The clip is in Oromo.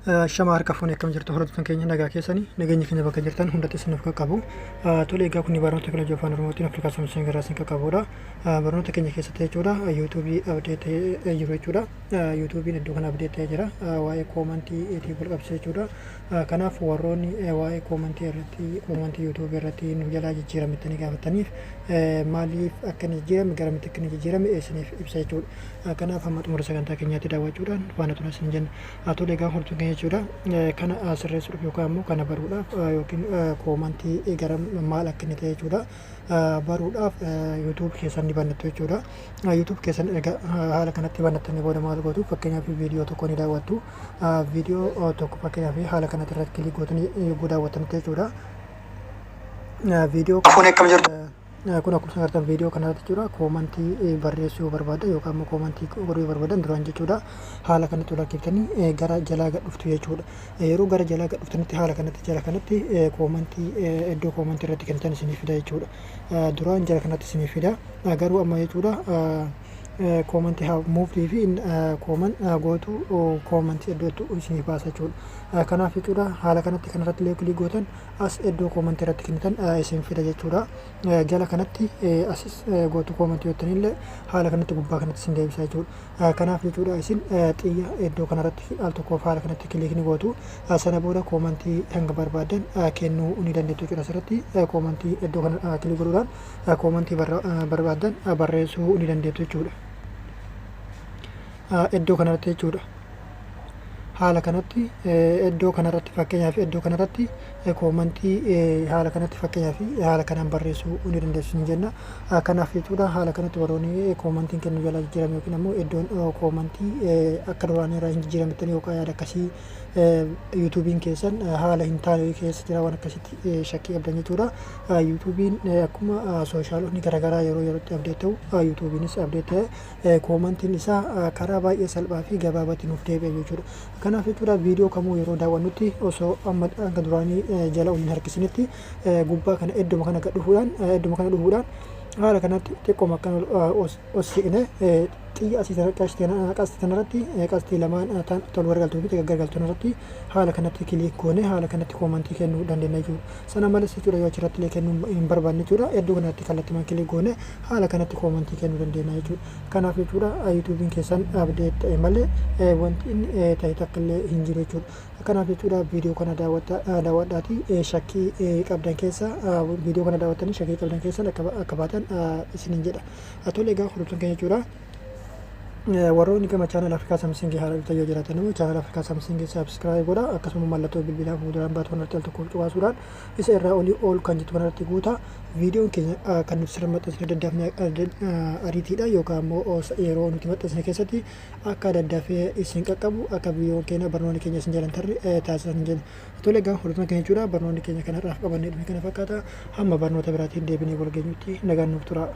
Shama harka fuunee, akkam jirtu hordoftoota keenya? Nagaa keessanii? Nageenya keenya bakka jirtan hundatti isiniif qaqqabu. Tole, egaa kun barnoota teekinooloojii afaan Oromootiin Afrikaa Samsung irraa isin qaqqabudha. Barnoota keenya keessatti jechuudha, YouTubeii update ta'ee jiru jechuudha. YouTubeiin iddoo kana update ta'ee jira. Waa'ee commentii wal qabsiise jechuudha. Kanaaf warroonni waa'ee commentii irratti, commentii YouTubeii irratti nu jalaa jijjiiramettanii gaafataniif, maaliif akka inni jijjiirame, garamitti akka inni jijjiirame isiniif ibsa jechuudha. Kanaaf hamma xumura sagantaa keenyaatti daawwachuudhaan faana tura isin jenna. Tole, egaa hordoftoota keenya jechuudha. Kana sirreessuudhaaf yookaan immoo kana baruudhaaf yookiin commentii gara maal akka inni ta'e jechuudha, baruudhaaf YouTube keessan ni banattu jechuudha. YouTube keessan egaa haala kanatti banattanii booda maal gootu? Fakkeenyaaf, viidiyoo tokko ni daawwattu. Viidiyoo tokko fakkeenyaaf haala kanatti irratti click gootanii yogguu daawwattanitti jechuudha. Viidiyoo Fuunee, akkam jirtu? Kun akkuma agartan viidiyoo kanarratti jechuudha, commentii barreessuu barbaada yookaan immoo commentii godhuu barbaadan duraan jechuudha, haala kanatti ol harkiftanii gara jalaa gad dhuftu jechuudha. Yeroo gara jalaa gad dhuftanitti haala kanatti jala kanatti commentii, iddoo commentii irratti kennitan isinii fida jechuudha. Duraan jala kanatti isinii fida, garuu amma jechuudha, commentii have moved fi comment gootu commentii iddootti isinii baasa jechuudha. Kanaaf jechuudha, haala kanatti kanarratti illee click gootan, as iddoo commentii irratti kennitan isin fida jechuudha. Jala kanatti asis gootu commentii jettanillee haala kanatti gubbaa kanatti isin deebisa jechuudha. Kanaaf jechuudha, isin xiyya iddoo kanarratti al tokkoof haala kanatti click ni gootu. Sana booda commentii hanga barbaadan kennuu ni dandeettu jechuudha. Asirratti commentii iddoo kana click godhuudhaan commentii barbaadan barreessuu ni dandeettu jechuudha. Iddoo kanarratti jechuudha. Haala kanatti iddoo kanarratti, fakkeenyaaf, iddoo kanarratti commentii haala kanatti, fakkeenyaaf, haala kanaan barreessuu ni dandeessu ni jenna. Kanaaf jechuudha, haala kanatti warroonni commentiin kennu jala jijjiirame yookiin ammoo iddoon commentii akka duraanii irraa hin jijjiiramettanii yookaan yaada akkasii YouTubeiin keessan haala hin taane keessa jira waan akkasitti shakkii qabdan jechuudha. YouTubeiin akkuma socialonni garaagaraa yeroo yerootti update ta'u, YouTubeiinis update ta'e, commentiin isaa karaa baay'ee salphaa fi gabaabaatti nuuf deebi'a jechuudha. Kanaaf jechuudha, viidiyoo kamuu yeroo daawwannutti osoo amma hanga duraanii jala ol hin harkisinitti gubbaa kana idduma kana gad dhufuudhaan, idduma kana dhufuudhaan, haala kanatti xiqqooma akkana ol siqne, xiyya asii qastii kanarratti, qastii lamaan tol gargaltuu fi gargaltuu kanarratti haala kanatti click goone, haala kanatti commentii kennuu dandeenya jechuudha. Sana malees jechuudha, yoo achirratti illee kennuu hin barbaanne jechuudha, iddoo kanatti kallattiimaan click goone, haala kanatti commentii kennuu dandeenya jechuudha. Kanaaf jechuudha, YouTubeiin keessan update ta'e malee wanti inni ta'e takka illee hin jiru jechuudha. Kanaaf jechuudha, viidiyoo kana daawwadhaatii shakkii qabdan keessa, viidiyoo kana daawwattanii shakkii qabdan keessan akka baatan isiniin jedha. Tole, egaa hordoftoota keenya jechuudha. Warroonni gama channel Afrikaa Samsungii haala dhuftan yoo jiraatan immoo channel Afrikaa Samsungii subscribe godha. Akkasuma mallattoo bilbilaa fuulduraan baatu kanarratti al tokko cuqaasuudhaan isa irraa olii ol kan jettu kanarratti guuta. Viidiyoon keenya kan nuti sirra maxxansine daddaafne ariitiidha yookaan immoo yeroo nuti maxxansine keessatti akka daddafee isin qaqqabu, akka viidiyoon keenya, barnoonni keenya isin jalan tarre taasisan jenna. Tole, egaa hordoftoota keenya jechuudha, barnoonni keenya kanarraaf qabannee dhufe kana fakkaata. Hamma barnoota biraatiin deebinee wal geenyutti nagaan nuuf tura.